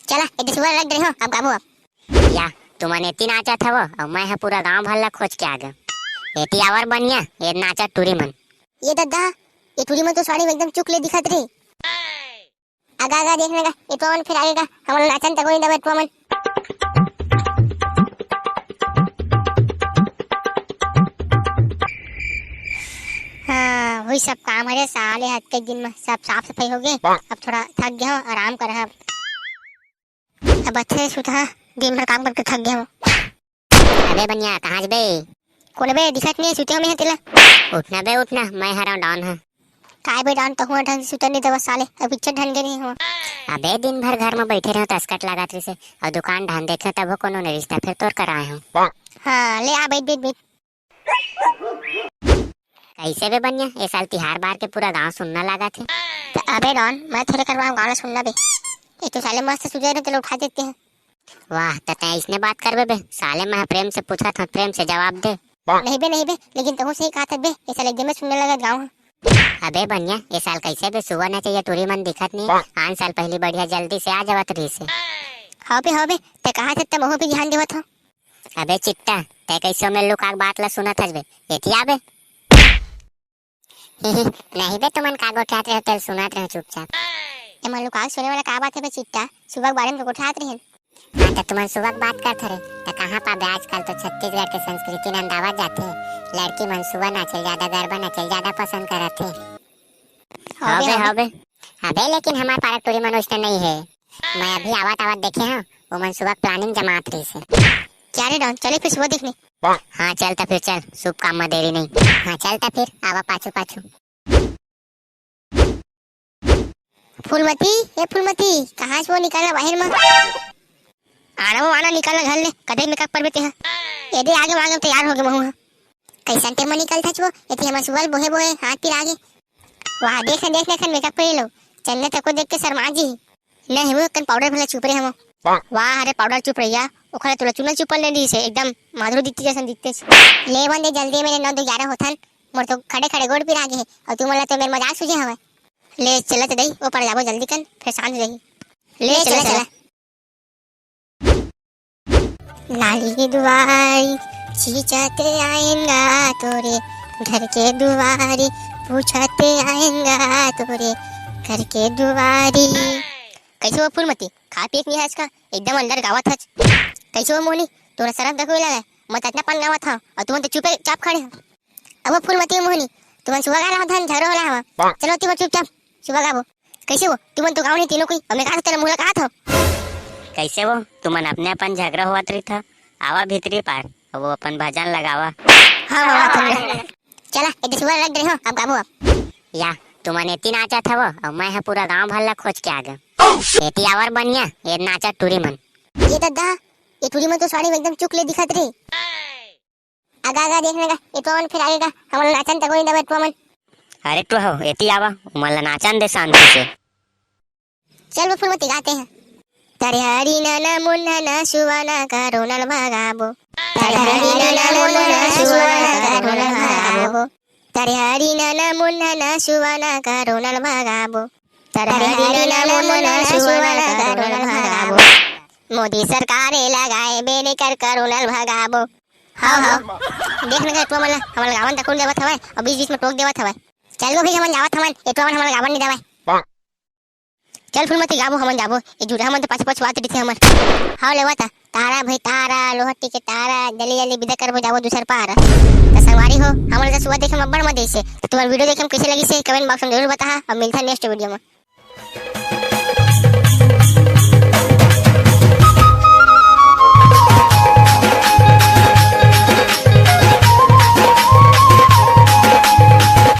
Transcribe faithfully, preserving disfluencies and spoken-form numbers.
चला, एदे सुअर रख दे हो, अब गाबो अब। या, तुमन एती नाचत हवो, अउ मैं ह पूरा गांव भर ला खोज के आ गयो। एती आवर बनिया, ये नाचत टूरी मन। ये दद्दा, ये टूरी मन तो साड़ी में एकदम चुक ले दिखत रे। आगा, आगा, देख ना गा, एटुआ मन फेर आगे गा, हमन नाचन तको नहीं दबे एटुआ मन। हाँ, वही सब काम हरे साले, हत्ते दिन में सब साफ सफाई हो गए। अब थोड़ा थक गया हो, आराम कर। अब अच्छे सुता, दिन भर काम करके थक गया हो। अबे बनिया, कहाँ बे? कोन बे, दिखत नहीं है, सुते हो में है तेला। उठना बे, उठना, मैं हरा डॉन है। काय बे डॉन, तहुआ ढंग से सुते नहीं देवा साले, अब इच्छा ढंग के नहीं हो। अबे दिन भर घर में बैठे रहो, तस्कट लागत रही से, और दुकान ढान देखे तब कोनो नहीं रिश्ता फिर तोर कराए हो। हाँ, ले आ, बैठ, बैठ, बैठ। कैसे बे बनिया, ये साल तिहार बार के पूरा गांव सुन्ना लागत हे। त अबे डॉन, मैं थोड़े करवाऊँ गांव ला सुन्ना बे। ये तो साले मस्त सुते रहे, चलो उठा देते हैं। वाह, त तैं इसने बात करबे बे? साले मैं प्रेम से पूछत हूँ, प्रेम से जवाब दे। नहीं बे, नहीं बे, लेकिन तहूँ सही कहा था बे, ये साले एकदम सुन्ना लगा गाँव। अबे बनिया, ये साल कैसे बे सुअर नाचे या टूरी मन दिखत नहीं? पाँच साल पहली बढ़िया जल्दी से आ जावत रही से। हाँ बे, हाँ बे, ते कहा था तब महू भी ध्यान देवत हो। अबे चिट्टा, तै कैसे में लुका के बात ला सुनत हस बे? एती आबे। नहीं बे, तुमन का गोठियात रहे, तेल सुनत रहे चुपचाप। एमा लुका के सुने वाला का बात है बे चिट्टा? सुबह के बारे में तो गोठियात रहे। हाँ, तो तुमन सुबह के बात करत हरे, तो कहाँ पाबे? आजकल तो छत्तीसगढ़ के संस्कृति नंदावत जाथे। लड़की मन सुबह नाचल ज्यादा, गरबा नाचल ज्यादा पसंद करत हे। हाँ बे, हाँ बे। अबे लेकिन हमार पारा टूरी मन वैसने नहीं है। मैं अभी आवत आवत देखे हूँ, वो मन सुबह planning जमात रही से। क्या रे डॉन, चले फिर सुबह देखने? हाँ चल त फिर चल, शुभ काम में देरी नहीं। हाँ चल त फिर, आवा पाछू पाछू। फूलमती, ए फूलमती, कहाँ से वो निकलना बाहर में? आना वो आना, निकलना घर ले, कदे मेकअप करबे ते हा। ए दे आगे मांगे तैयार हो गए महू हा। कैसन टेम में निकलत हच वो? एती हमर सुबह बोहे बोहे हाथ पिरा गे। वाह, देख न, देख न, एखन मेकअप कर लो। चन्ने तको देख के शर्मा जी। नहीं वो कन पाउडर भला चुप रहे हमो। वाह, अरे पाउडर चुप रहिया। ओखरे तोला चुनल चुपल नहीं दिसे, एकदम माधुरी दीक्षित जैसन दिखते। ले बंदे जल्दी, मेरे नौ दो ग्यारह होथन। मोर तो खड़े खड़े गोड़ पिरा गे हे। और तू मोला तो मेरे मजाक सूझे हवे। ले चलत दई, ओ पर जाबो जल्दी कन, फिर शांत रही। ले ले चला, चला, चला। लाली दुआरी चीचते आएंगा तोरे घर के दुआरी पूछते आएंगा तोरे घर के दुआरी। कैसे हो फूलमती, खा पी के नहीं आज का एकदम अंदर गावत हच। कैसे हो मोनी, तोरा शरम तक नहीं लगा, मैं तो इतना पान गावत हूँ और तुम तो चुपे चाप खड़े हो। अब वो फूलमती मोहनी, तुमन सुबह गा रहा धन झगड़ा होला हवा। चलो तुम चुपचाप सुबह गाबो। कैसे हो? तुमन तो गाँव नहीं तीनों कोई, और मैं कहा था तेरा मुँह लगा था। कैसे हो? तुमन अपने अपन झगड़ा होवत रही था, आवा भीतरी पार, अब वो अपन भजन लगावा। हाँ, हाँ, हाँ, चला, एक सुबह लग रहे हो, अब गाबो अब। या, तुमन एती नाचत हवो, और मैं ह पूरा गांव भर ला खोज के आ गया। एती आवर बनिया, ये नाचत टूरी मन। ये दादा, ये टूरी मन तो साड़ी में एकदम चुक ले दिखत रे। आगा, आगा, देख ना गा, एटुआ मन फिर आगे गा, हमन ला नाचन तको नहीं देवत एटुआ मन। अरे टुआ हो, एती आवा, उमन ला नाचन दे शांति से। चल वो फूलमती गाते हैं। तरे हरी नना मुन्ना ना सुवाना करो नल भगाबो। तरे हरी नना मुन्ना ना सुवाना करो नल भगाबो। तरे हरी नना मुन्ना ना सुवाना करो नल भगाबो। तरे हरी नना मुन्ना ना सुवाना करो नल भगाबो। मोदी सरकार ए लगाए बेने कर करो नल भगाबो। हाँ, हाँ। देख ना एटुआ मन ला, हमन ला गावन तको नहीं देवत हवय, और बीच-बीच में टोक देवत हवय। चल वो भी हमन जावत हवन, एटुआ मन हमन ला गावन नहीं देवय। चल फूलमती गाबो, हमन जाबो, ये जुरहा मन तो पाछू पाछू आत रहिथे हमर। हाँ लेवा ता, तारा भाई तारा, लोहटी के तारा, जल्दी जल्दी विदा करबो, जाबो दूसर पार। त संगवारी हो, हमन ला सुबह देखे में अब्बड़ मजा आइसे। त तुम्हार video देखे में कैसे लगिसे, comment box में जरूर बताहा, और मिलता next video में।